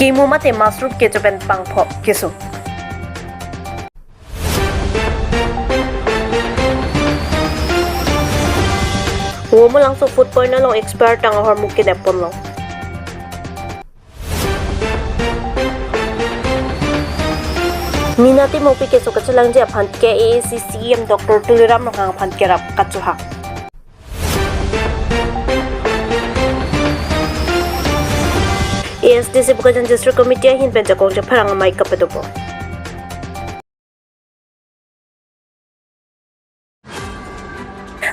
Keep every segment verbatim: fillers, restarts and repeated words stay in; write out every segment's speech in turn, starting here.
Kimu mate mushroom kecho pen bangpho kesung. Womolangso food point along expire tang ahormu kedep ponlong. Mina Timungpi keso kachelangji aphan K A A C C E M Doctor Tuliram Ronghang aphan kerap kachohang. A S D C Bokajan District Committee ahin pen jakong japharang amei kapadopo.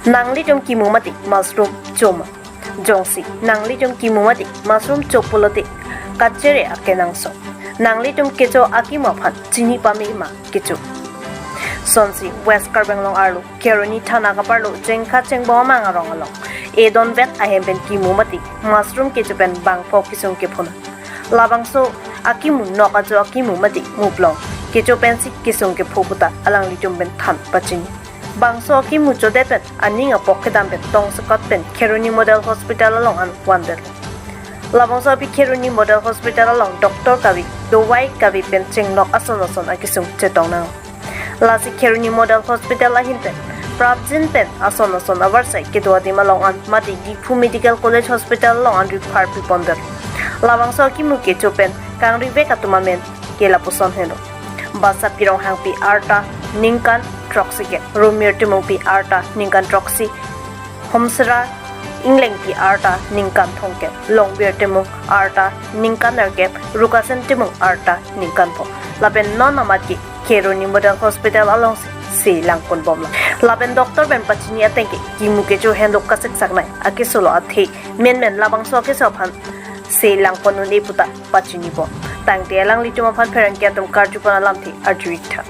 Nanglitum kimu mati mushroom choma. Jongsi nanglitum kimu mati mushroom cho pulote kachere akenangsot. Nanglitum kecho akimu aphan chini pame ma kecho. Sonsi West Karbi Anglong arlo Kheroni thana kaparlo Jengkha Chengbong amang arong along edon vet ahem pen kimu mati mushroom kecho pen bangpho kesung kephuna. Labangso akimu nok ajo akimu mati muplong kecho pensi kesung kepho puta alanglitum pen than pachini. Bangso akimu chodet pen aning apok kedam pen tongsekot pen Kheroni Model Hospital along an vandet. Labangso aphi Kheroni Model Hospital along doctor kave, dovai kave pen chenglok ason ason akesung chetong nang. Lasi Kheroni Model Hospital ahin pen prapjin pen ason ason avarsai kedo adim along an mate Diphu Medical College Hospital along an refer pipondet. Labangso akimu kecho pen kangrivek atum amen ke lapuson henlo. Basapi Ronghangpi arta ningkan throksi ke, Rumir Timungpi arta ningkan throksi, Homsera Inglengpi arta ningkan thomkep, Longbir Timung arta ningkan nerkep, Rukasen Timung arta ningkan pho. Lapen non amat ke Kheroni Model Hospital alongsi se langpon bomlo. Lapen doctor pen pachini ateng ke kimu kecho henlo kasik saknai akesolo athe menmen labangso akeso aphan se langpon un-e puta pachinipo. Tangte alanglitum aphan pherangke atum karjupon alamthe arju-ik tha.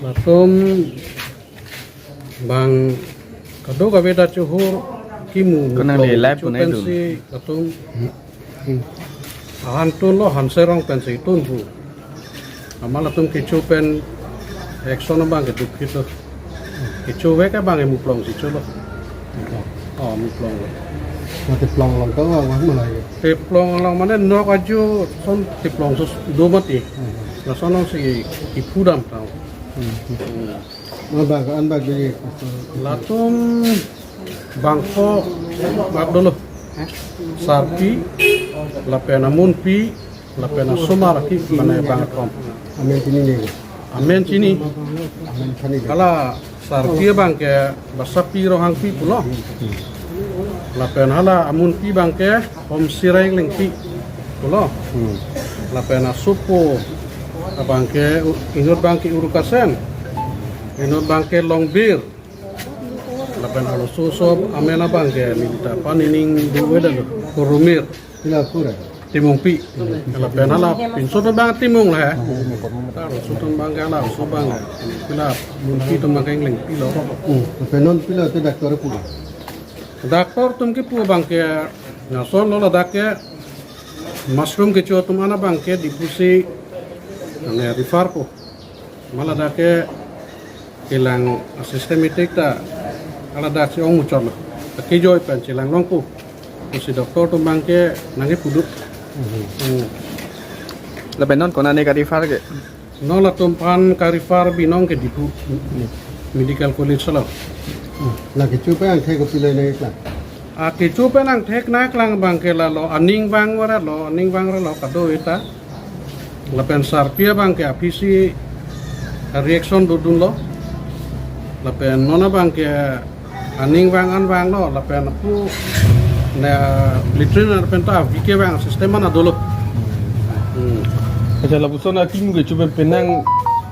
Latum bang kadokave ta chehur kimu. Konang le live kecho pu nai dun. Pensi latum ahan tunlo, hanserong pensi tun pu. Amat latum kecho pen action abang ke dukphit lo. Kecho vek abang ke muplong si cholo. Oh, muplong lo. Mate plong long kang wah malai. Te plong long mane nok ajo son te plong sos do mati. Hmm. Lason alongsi kipu dam tang. Hmm. Hmm. Abang an bang ke. Latum bangpho bak dolo. Sarpi, lapen amunpi, lapen asomar aki mane bangkethom. Amen chini ne. Amen chini. Amen chini. Hala sarpi abang ke Basapi Ronghangpi pulo. Lapen hala amunpi abang ke Homsera Inglengpi pulo. Hmm. Lapen asopo abang ke u-, inut abang ke Urukasen. Inut abang ke Longbir. Lapen arloso amen abang ke neli ta panining do-e lo, Rumir. Pila kura? Timungpi. Lapen hala pinso abang Timung le. Arloso abang ke hala, arloso abang ke. Pila Mungpi atum abang ke Inglengpi lo. Hmm. Lapen non pila te doctor pu? Doctor atum kipu abang ke lason lo, ladak ke mushroom kecho atum an abang ke Diphu si ane refer po. Amat ladak ke kelang systematic ta haladak si ong muchot lo. Akejoi pen chelang longpo pusi doctor atum abang ke nangkepu do. Mhm. Hmm. Lapen non konane ka-refer ke? Non latum aphan ka-refer binong ke Diphu Medical College lo. Hmm. La kecho pen angthek kopilo nangkeklang? A kecho pen angthek nangkeklang abang ke lalo aning vang varlo, aning vang varlo kado-eta. Lapen sarpi abang ke aphisi reaction dodunlo. Lapen non abang ke aning vang an vanglo, lapen apu ne latrine lapen ta V K vang system an dolo. Hmm. Acha lapuson akimu kecho pen penang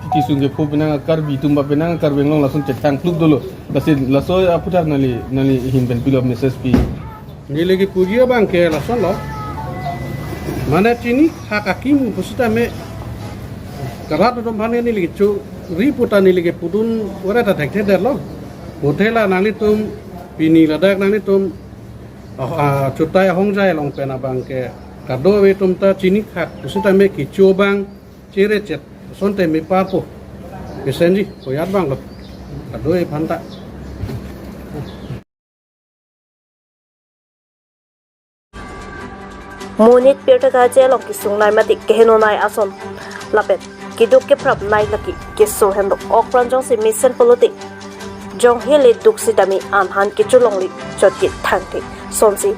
kesung kepho penang Karbi atum ba penang Karbi Anglong lason chetang kluk dolo. Lasi laso aputhak neli, neli ahin pen pilo message pi? Neli kepuji abang ke lason lo. Mane chini hak akimu pusitame karat atum aphan neli kecho ri puta neli kepudun ora ta thekthe detlo. Bothe la nanglitum pini ladak nanglitum, ah, ah, chutai ahongjai along pen abang ke kado-ave atum ta chini hak pusitame kecho abang chere chet sonte me papo. Kesenji koyat abang lo. Kado-ave aphan ta. Monit pirthe kaje along kesung nai mati keheno nai ason lapen keduk kephrap nai lake keso henlo. Okpran jongsi mesen pulote jong hele duk sitame anhan kecholongle chotke thangthe. Sonsi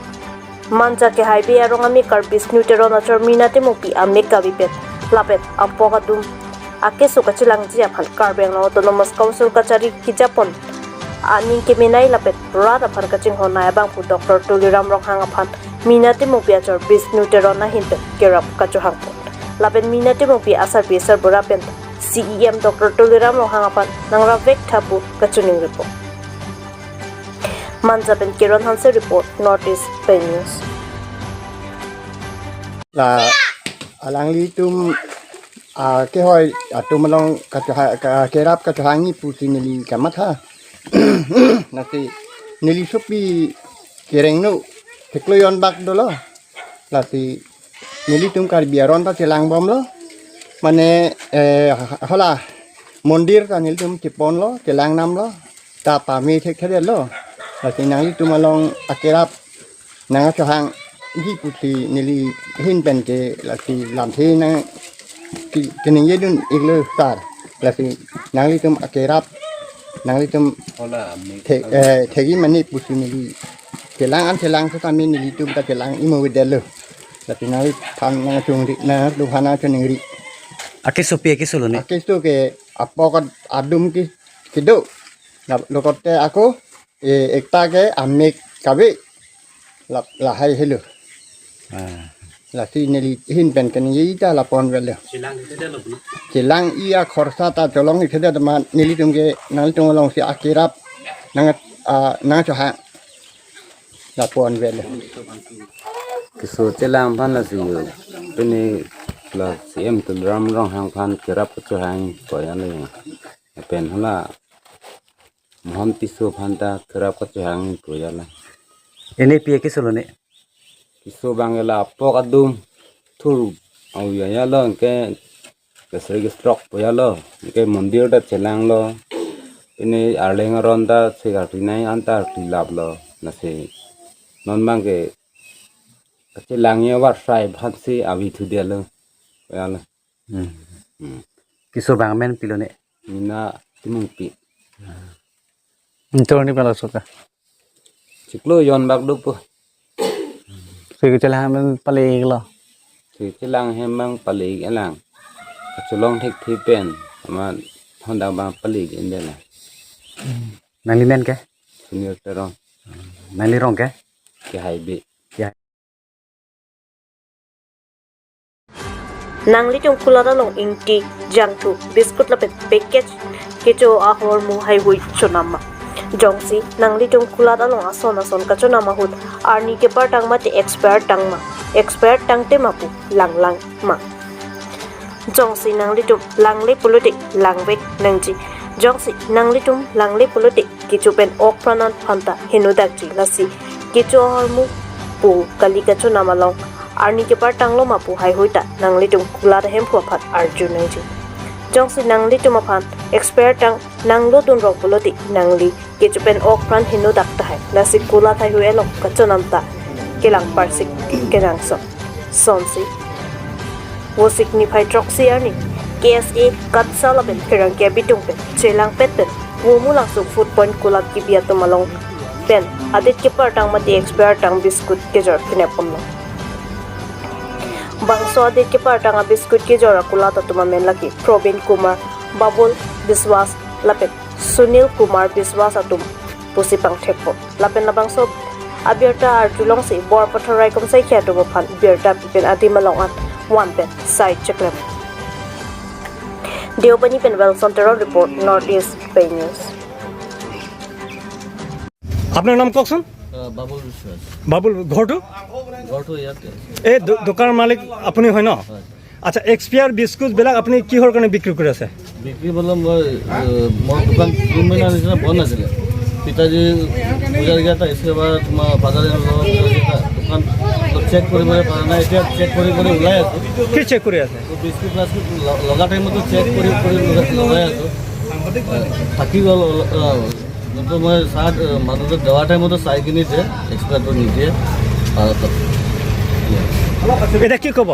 Manja Kehaibi arong amekar Bisnu Teron achor Mina Timungpi amek kave pen lapen apok adum akeso kachelangji aphan Karbi Anglong Autonomous Council kachari kejapon aning kemenei lapen rat aphan kachinghon nai abangphu Doctor Tuliram Ronghang aphan Mina Timungpi achor Bisnu Teron ahin pen kerap kachohangpon. Lapen Mina Timungpi asarpi asarbura pen C E M Doctor Tuliram Ronghang aphan nangravek tha pu kachiningripo. Manja pen Kiron Hanse report, North East Pei News. La alanglitum, ah, kehoi atum along kachoha-, ka-, kerap kachohangji pusi neli kamatha. Lasi neli sopi kerengno theklo jon bak dolo. Lasi nelitum Karbi aron ta chelangbomlo. Mane, eh, hala mondir ta nelitum cheponlo, chelangnamlo. Ta pame thekthedetlo. Lasi nanglitum along akerap nangkachohangji pusi neli ahin pen ke lasi lamthe nang ke-, keningjedun iklo sar. Lasi nanglitum akerap, nanglitum the-, eh, thekji mane pusi neli chelang an chelang setame nelitum ta chelang imo avedetlo. Lasi nangliphan nangchongri, nangliphan nangchoningri. Akeso pi akeso lone? Akeso ke apok ad-, adum ke kedo. Na lokote ako, eh, ekta ke amek kave. La, lahai helo. Ah. Lasi neli ahin pen keningje ta lapu-an avelo. Chelang ite delo puno. Chelang-i akhorsa ta cholong ite delo ma nelitum ke nanglitum alongsi akerap nang, ah, nangchohang lapu-an avelo. Keso chelang aphan lasi yo. Pini la C E M Tuliram Ronghang aphan kerap kachohang koyan le. Pen hala Mohan Tisso aphan ta kerap kachohang pu ajat la. Ini pi akeso lone? Keso abang la apok adum thur au ya ya lo ke kesri kestrok pu ajat lo. Ke mondir ta chelanglo. Ini arleng aron ta sekarti nai anta tilaplo. Lasi non abang ke kachelangji avarsai aphansi avi thudetlo. Pu ajat lo. Hmm. Hmm. Keso abang amen pi lone? Mina Timungpi. Anchor ni pala soka. Chiklo jon bak dopo. Si kachelang amen pale-iklo. Si chelang amen pale-ik alang. Kacholong thekthe pen. Ama Honda abang pale-ik indela. Hmm. Nangli men ke? Sunil Teron. Nangli rong ke? Kehaibi. Nanglitum kulat along ingti, jangthu, biscuit lapen package kecho ahormu haihui chonam ma? Jongsi nanglitum kulat along ason ason kachonam ahut arni kepartang mate expire tang ma? Expire tangte ma pu langlang ma? Jongsi nanglitum langle pulote langvek nangji. Jongsi nanglitum langle pulote kecho pen okpran an aphanta heno dakji, lasi kecho ahormu pu kali kachonam along arni kepartanglo ma pu haihui ta nanglitum kulat ahemphu aphan arju nangji. Jongsi nanglitum aphan expire tang nanglodun rong pulote nangli kecho pen okpran heno dak tahai, lasi kulat haihui along kachonam ta kelang parsik kenangsot. Sonsi Vosik niphai throksi arni K S A KATSA lapen pherangke abitung pen chelangpet pen Womulangso Food Point kulat kebi atum along pen adit kepartang mate expire tang biscuit kejor kenep ponlo. Bangso adit kepartang abiscuit kejor akulat atum amen lake Probin Kumar, Babul Biswas lapen Sunil Kumar Biswas atum pusi pangthekpo. Lapen labangso abirta arjulongsi Borpathar Raikom Saikia atum aphan birta pipen adim along an van pen sai cheklem. Deopani pen Wilson Teron report, North East Pei News. আপোনাৰ নাম কওকচোন। আহ, বাবুল বিশ্বাস। বাবুল, ঘৰটো? ঘৰটো ইয়াতে। এই দো-, দোকানৰ মালিক আপুনি হয় ন? হয়। আচ্ছা, এক্সপায়াৰ বিস্কুটবিলাক আপুনি কিহৰ কাৰণে বিক্ৰী কৰি আছে? বিক্ৰী বুলিলে মই, আহ, মোৰ দোকান জুন মহীনা নিচিনা বন্ধ আছিলে। পিতাজী পূজাৰ ইয়াত আহিছে বা তোমাৰ ফাদাৰ ইন ল' পূজাৰ ইয়াত দোকান চেক কৰিবলৈ পৰা নাই। এতিয়া চেক কৰি কৰি ওলাই আছো। কি চেক কৰি আছে? তো বিস্কুট ফ্লাস্কুট ল-, লগা টাইমতো চেক কৰি কৰি লগাই, লগাই আছো। থাকি গ'ল, অল-, অ, যোনটো মই চাহ, অ, মানুহটোক দেৱাৰ টাইমতো চাই কিনি দিয়ে, এক্সপায়াৰটো নিদিয়ে। আৰু তো এতিয়া কি ক'ব?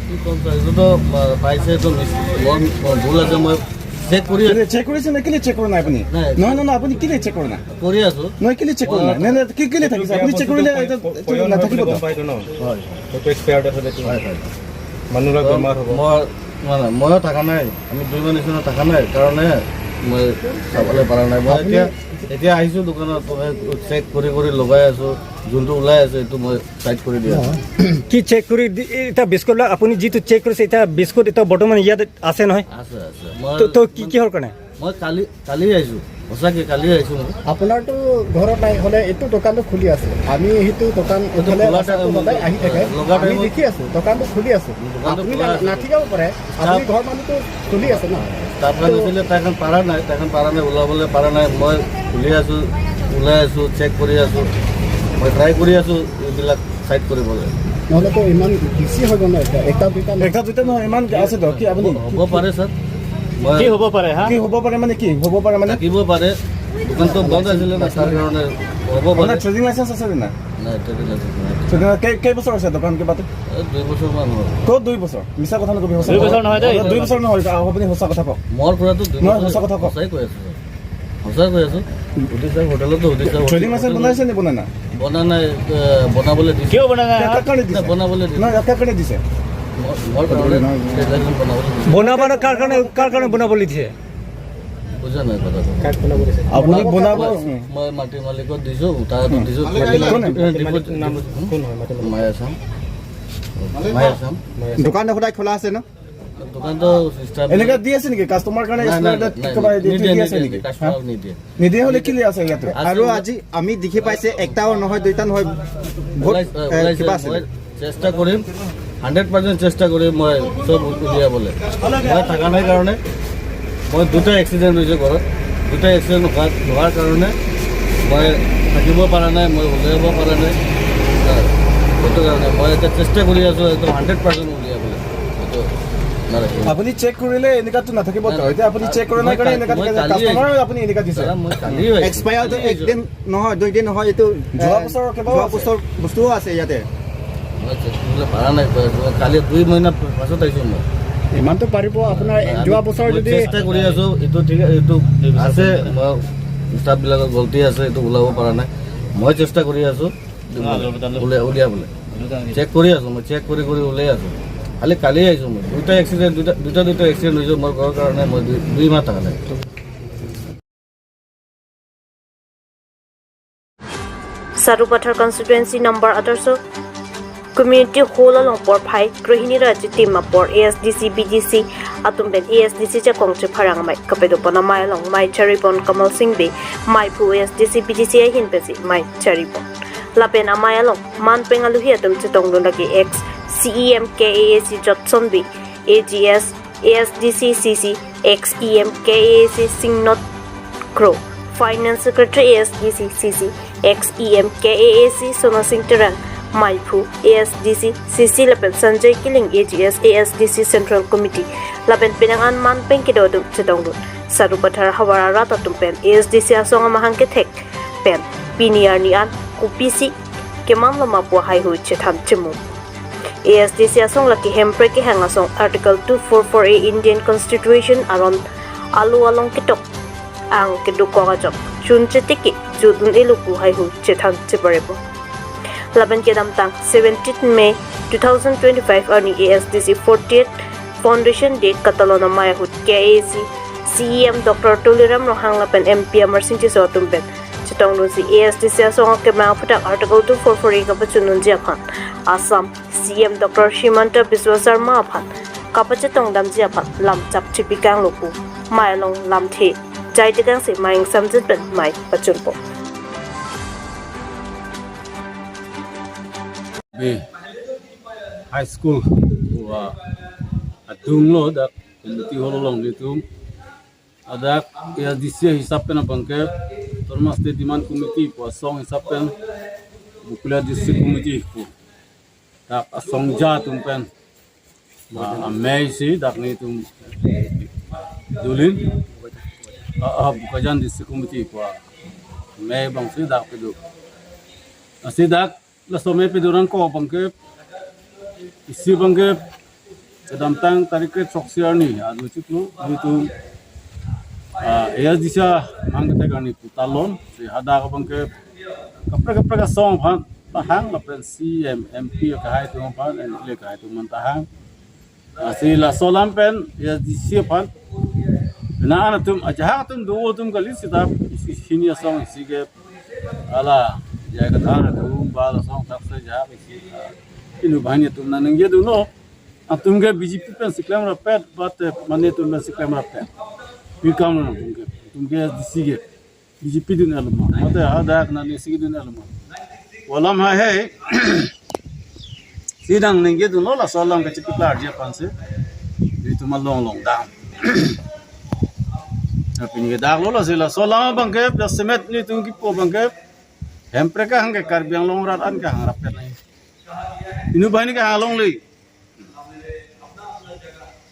কি ক'ম ছাৰ, এইটোতো, আ, পাইছে, এইটো মিছ-, মোৰ, মোৰ ভুল আছে, মই চেক কৰি আছোঁ। চেক কৰিছে নে? কেলে চেক কৰা নাই আপুনি? নাই। নহয়, নহয়, নহয়, আপুনি কেলে চেক কৰা নাই? কৰি আছোঁ। নহয়, কেলে চেক কৰা নাই? মই নাই, নাই, কি, কেলে থাকিছে? আপুনি চেক কৰিলে এইটো, এইটো নাথাকিব তো। গম পাইতো ন? হয়। এইটো এক্সপায়াৰ্ড আছে, এইটো। হয়, হয়। মানুহৰ তো বেমাৰ হ'ব। মই, নহয়, নহয়, ময়ো থকা নাই। আমি দুই মানুহ নিচিনা থকা নাই কাৰণে মই চাবলৈ পৰা নাই। মই আপুনি এতিয়া, এতিয়া আহিছোঁ দোকানত, মই চেক কৰি কৰি লগাই আছোঁ। যোনটো ওলাই আছে, এইটো মই চাইড কৰি দিয়া। কি চেক কৰি দি-, এটা বিস্কুট লা-, আপুনি যিটো চেক কৰিছে, এটা বিস্কুট এটা বৰ্তমান ইয়াত আছে নহয়? আছে, আছে। মই তো, তো কি, কিহৰ কাৰণে? মই কালি, কালি আহিছোঁ। সঁচাকে কালি আহিছোঁ মই। আপোনাৰতো ঘৰত নাই, হ'লে এইটো দোকানটো খুলি আছে। আমি সেইটো দোকান এইটো এইফালে খোলা ৰাস্তাটো টাইম সদায় আহি থাকে। লগা আমি টাইমত দেখি আছোঁ, দোকানটো খুলি আছে। দোকানটো আপুনি খোলা না-, আছে। নাথাকিব পাৰে। আপুনি ষ্টাফ ঘৰ মানুহটো খুলি আছে ন? ষ্টাফ তো নাছিলে, তাইখন পাৰা নাই, তাইখন পাৰা নাই, ওলাবলৈ পাৰা নাই। মই খুলি আছোঁ, ওলাই আছোঁ, চেক কৰি আছোঁ। মই ট্ৰাই কৰি আছোঁ এইবিলাক চাইড কৰিবলৈ। নহ'লেতো ইমান বেছি হৈ গ'ল ন, এতিয়া একটা দুটা। একটা দুটা নহয়, ইমান আছে তো। কি আপুনি হ'ব পাৰে, ছাৰ। মই কি হ'ব পাৰে, হা? কি হ'ব পাৰে মানে কি? হ'ব পাৰে মানে? থাকিব পাৰে। দোকানটো বন্ধ আছিলে না, তাৰ কাৰণে হ'ব পাৰে। আপোনাৰ ট্ৰেডিং লাইচেন্স আছে নে নাই? নাই, ট্ৰেডিং লাইচেন্স নাই। ট্ৰেডিং, কেই, কেইবছৰ হৈছে দোকান কিবাটো? এই দুই বছৰমান হ'ল। ক'ত দুই বছৰ? মিছা কথা নকবি, সঁচা কথা। দুই বছৰ নহয় দেই। দুই বছৰ নহয়, আপুনি সঁচা কথা কওক। মোৰ পৰাতো দুই নহয়, বছৰ সঁচা কথা কওক। সঁচাই কৈ আছোঁ, ছাৰ। সঁচাই কৈ আছোঁ। সুধি চাওক, হোটেলতো সুধি চাওক। ট্ৰেডিং লাইচেন্স বনাইছে নে বনা নাই? বনা নাই, এ, বনাবলৈ দিছে। কিয় বনা নাই? কাৰ কাৰণে দিছে? নাই, বনাবলৈ দিছে। নহয়, কাৰ কাৰণে দিছে? মোৰ, মোৰ কাৰণে ট্ৰেডিং লাইচেন্স বনাবলৈ দিছে। বনাব না, কাৰ কাৰণে, কাৰ কাৰণে বনাবলৈ দিছে? বুজা নাই কথাটো। আপুনি বনাব। মই, মই মাটি মালিকক দিছোঁ, তাৰ হাতত দিছোঁ। কোনে? মাটি মালিক নাম কোন হয়? মাটি মালিক? মাই আছাম। মাই আছাম। দোকান সদায় খোলা আছে ন? দোকানটো চিষ্টেম এনেকা দি আছে নেকি? কাষ্টমাৰ কাৰণে নাই, নাই, এক্সপায়াৰ ডেট নাই, একেবাৰে দি, নিদিয়ে, দি আছে নিদিয়ে, নেকি? কাষ্টমাৰ হা? নিদিয়ে। নিদিয়ে হ'লে কেলে আছে ইয়াতে? আছে। আৰু আজি আমি দেখি পাইছে, একটাও নহয়, দুইটা নহয়, বহুত, ওলাইছে, এ, ওলাইছে, কিবা আছে। মই চেষ্টা কৰিম, হাণ্ড্ৰেড পাৰ্চেণ্ট চেষ্টা কৰিম মই চব উলিয়াবলৈ। মই থকা নাই কাৰণে মই দুটা এক্সিডেণ্ট হৈছে ঘৰত, দুটা এক্সিডেণ্ট হোৱা, হোৱাৰ কাৰণে মই থাকিব পৰা নাই, মই উলিয়াব পৰা নাই। হয়, সেইটো কাৰণে মই এতিয়া চেষ্টা কৰি আছোঁ একদম হাণ্ড্ৰেড পাৰ্চেণ্ট উলিয়াবলৈ। এইটো নাৰাখিব। আপুনি চেক কৰিলে এনেকুৱাতো নাথাকিব তো। এতিয়া আপুনি চেক কৰা নাই মই কাৰণে কা-, এনেকুৱা মই থাকে যে কালি কাষ্টমাৰ আহিছোঁ। আপুনি এনেকুৱা দিছে। দাদা, মই কালি আহিছোঁ। এক্সপায়াৰ কালি আহিছোঁ। একদিন নহয়, দুই দিন নহয়, এইটো, যোৱা এ, বছৰ কেইবাও যোৱা আছে। বছৰ বস্তুও আছে ইয়াতে। মই চেক কৰিবলৈ পৰা নাই, প-, প-, কালি দুই মহিনা পাছত আহিছোঁ মই। ইমানটো পাৰিব আপোনাৰ, নাই, আমি, যোৱা বছৰ মই যদি চেষ্টা কৰি আছোঁ, এইটো ঠিক, এইটো আছে, মই ষ্টাফবিলাকৰ গলতি আছে, এইটো ওলাব পৰা নাই। মই চেষ্টা কৰি আছোঁ, উলিয়া-, উলিয়াবলৈ। চেক কৰি আছোঁ মই, চেক কৰি কৰি উলিয়াই আছোঁ। খালি কালি আহিছোঁ মই, দুটা এক্সিডেণ্ট, দুটা, দুটা, দুটা এক্সিডেণ্ট হৈছে মোৰ ঘৰৰ কাৰণে, মই দুই, দুই মাহ থকা নাই। Sarupathar constituency number athroso community hall along porphai krehini ra chitim apor A S D C B D C atum pen A S D C jakong chepharang amei kapadopon amei along mei charipon Kamal Singh Bey, meiphu A S D C B D C ahin pensi mei charipon. Lapen amei along manpeng aluhi atum chetongdun lake ex C E M K A A C Jotson Bey, A G S A S D C C C, ex E M K A A C Singnath Kro, Finance Secretary A S D C C C, ex E M K A A C Sona Singh Terang, meiphu A S D C C C lapen Sanjay Killing, A G S A S D C Central Committee, lapen penang an manpeng kedo atum chetongdun. Sarupathar havar arat atum pen A S D C asong amahang kethek pen pini arni an kopisi kemanlo ma pu haihui chethan chemu. A S D C asong lake Hemprek kehang asong Article two four four A Indian Constitution aron alo along ketok ang kedukok ajok chun chetiki judun elo pu haihui chethan cheparepo. Lapen kedamtang seventeenth May two thousand twenty-five arni A S D C forty-eight Foundation Day katalon amei ahut K A A C C E M Doctor Tuliram Ronghang lapen M P Amarsing Tisso atum pen chetongdunsi A S D C asong akemang aphuthak Article two four four A kapachundunji aphan Assam C E M Doctor Himanta Biswa Sarma aphan kapachetongdamji aphan lam chapchipi kanglo pu mei along lamthe jai tekangsi mei ingsamjin pen mei pachunpo. Bey High School pu adunglo dak community hall along nelitum. Ladak A S D C hisap pen abangke Autonomous State Demand Committee pu asong hisap pen Bokolia District Committee pu dak asong ja atum pen, ah, amei si dak nelitum dulin, ah, ah, Bokajan District Committee pu amei abang si dak pado. Lasi dak laso amei pado nangkok abangke Isi abangke kedamtang tarik kre-throksi arni arlo chiklo, nelitum, ah, A S D C amang ketek arni pu talon, si hadak abangke kaprek kaprek asong aphan tahang, lapen C E M, M P akehai atum aphan, M L A akehai atum aphan tahang. Ah, si laso alam pen A S D C aphan, na anatum, ajahak atum do atum kali seta, isi hini asong isi ke, hala, jai kathar atum, ba lasong thak se ajahak isi, ah, inut banghini atum nangji dunlo. Atum ke B J P pen si klem rapet, but, eh, mane atum pen si klem rapet. Pi kam lo atum ke, atum ke A S D C ke, B J P dun alo ma. Mate hadak nangji si dun alo ma. Alam haihe. Si nangningje dunlo, laso alam kachipiklarji aphan si. Itum along long dam. Apini ke dak lo, lasi laso alam abangke, jasemet nelitum kipu abangke, Hemprek kehang ke Karbi Anglong rat an kehang rapet nai. Inut banghini kehang longle.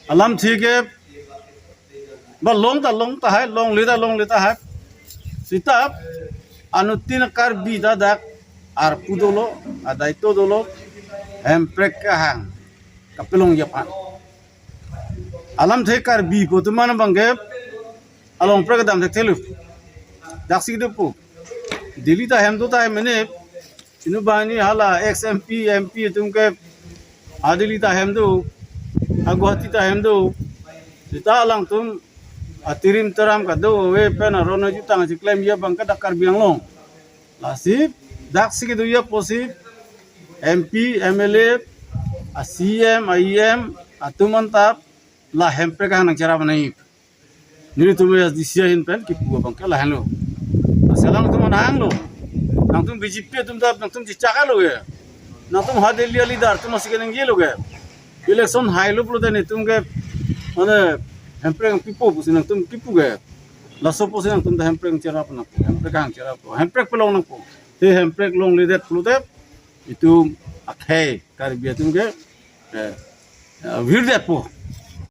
Alamthe ke ba long ta long tahai, longle ta longle tahai. Seta anuttin Karbi ta dak arpu dolo, adaito dolo, Hemprek kehang kapelongji aphan. Alamthe Karbi pu atum an abangke along prek dam thekthelo. Daksi kedo pu. Delhi ta hem do ta hem mene. Inut banghini hala ex M P, M P atum ke ha Delhi ta hem do, ha Guwahati ta hem do. Seta alangtum atirim taram kadokave pen aron ajutang si klemji abangke dak Karbi Anglong. Lasi daksi kedoji apotsi M P, M L A, a C E M, a E M atum anta la Hemprek kehang nangcherap nangji. Nelitum A S D C ahin pen kipu abangke lahenlo. Lasi alangtum nanglo. Nangtum B J P atum ta nangtum chichak lo ke. Nangtum ha Delhi aleader atum si keningje lo ke. Election hailo pulote nelitum ke mane Hemprek pipo pusi nangtum kipu ke. Laso apotsi nangtum ta Hemprek cherap nangpo, Hemprek kehang cherappo, Hemprek pelong nangpo. Te Hemprek longledet pulote itum akhei Karbi atum ke, eh, eh, virdetpo.